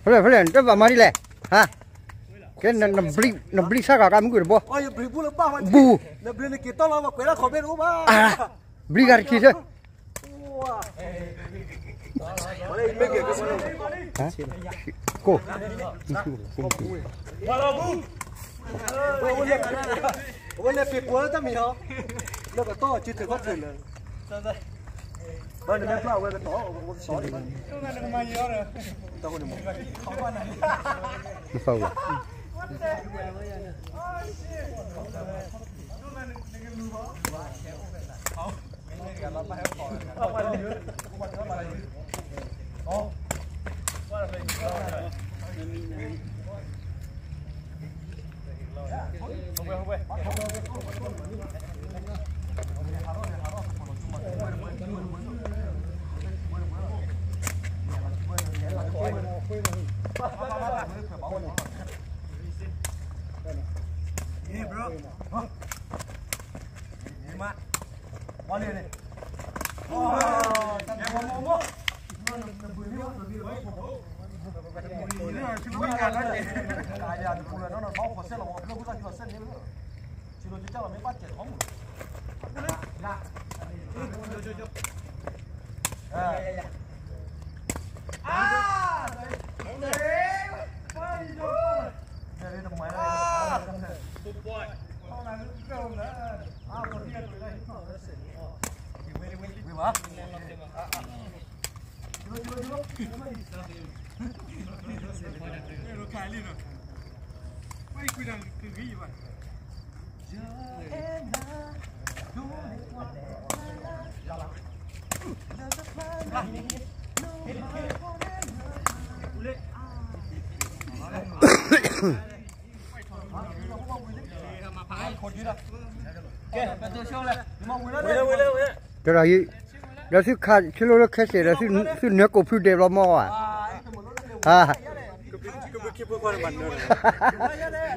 ဖဲလဲၣ် ဖဲလဲၣ် နတဘၣ်မၤဒ်လဲၣ်, ဟါ, ကဲ, နဘျံးဆၣ်ဂၤကါမုၢ်ကွံာ်တဘိ, ဘူ, ဘျံးဂၤတခံဆၢ, ကိၣ်, အဝဲလဲၤပ့ၤပှၤလၢတၢ်မံၤဟီ, လၢကတီၢ်စုထုးခီၣ်ထုးလၢ ဘၣ်နမ့ၢ်ဖျါအဝဲကတီၢ်, အဝဲကတီၢ်န့ၣ်, တၢ်ဃိန့ၣ်မ့ၢ်, မ့ၢ်ဖျါဝဲ, တဲဒီး, ဒီးသုခးဆၢလိလၢခဲစဲးဒီး သုနၢၤကိးဖုဒဲးဘျီမီၢ်ဧါ, ဟါ,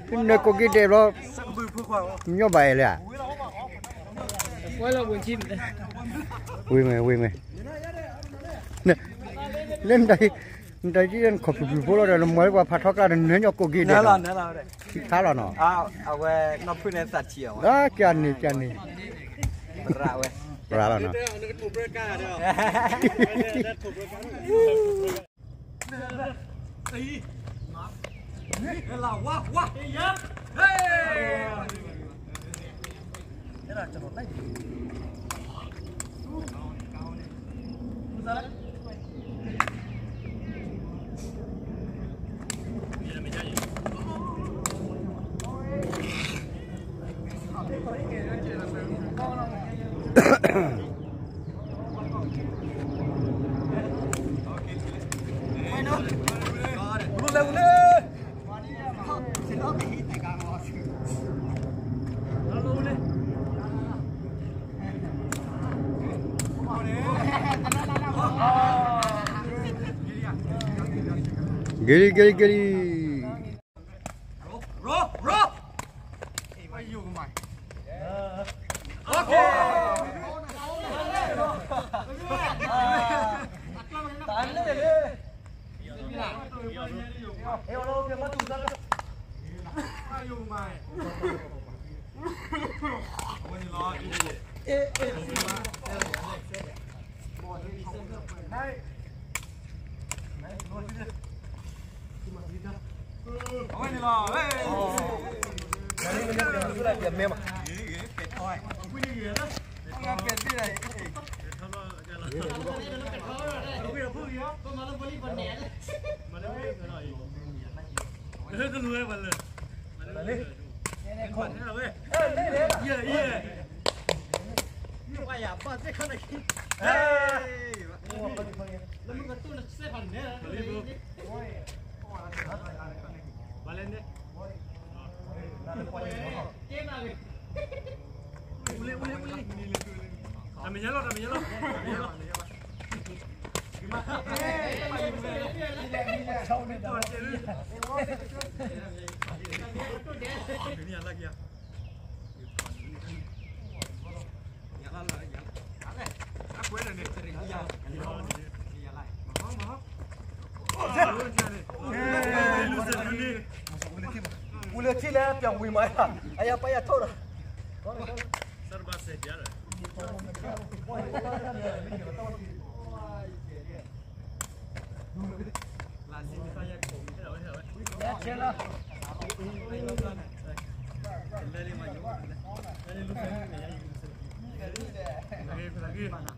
သုနၢၤကိးက့ၤဒဲးဘျီ, မညီဘၣ်အဲၣ်လၢဧါ, ဝံၤမ့ၢ် ဝံၤမ့ၢ်, လၢ နတၢ်ကံၣ်နခိၣ်ဖုၣ်ဖုၣ်ဖိလီၤဒီး နမၤလၢပှၤဖးထီကျါဒီး နၢၤကိးက့ၤဒဲး, ထံခါလီၤနီၤ, အဝဲနီၢ်ဖုၣ်န့ၣ်သးဆံးအီၤ, ကန့ၣ် ကန့ၣ်, ရၣ်ဝဲ, ရၣ်လီၤနီၤ, ဂ့ၤလံ ဂ့ၤလံ ဂ့ၤလံ. ပူၤလၢထံၣ်လၢပျီဝံၤမး, အယပယထိၣ်ဒီး, လၢဆဲလီၤ,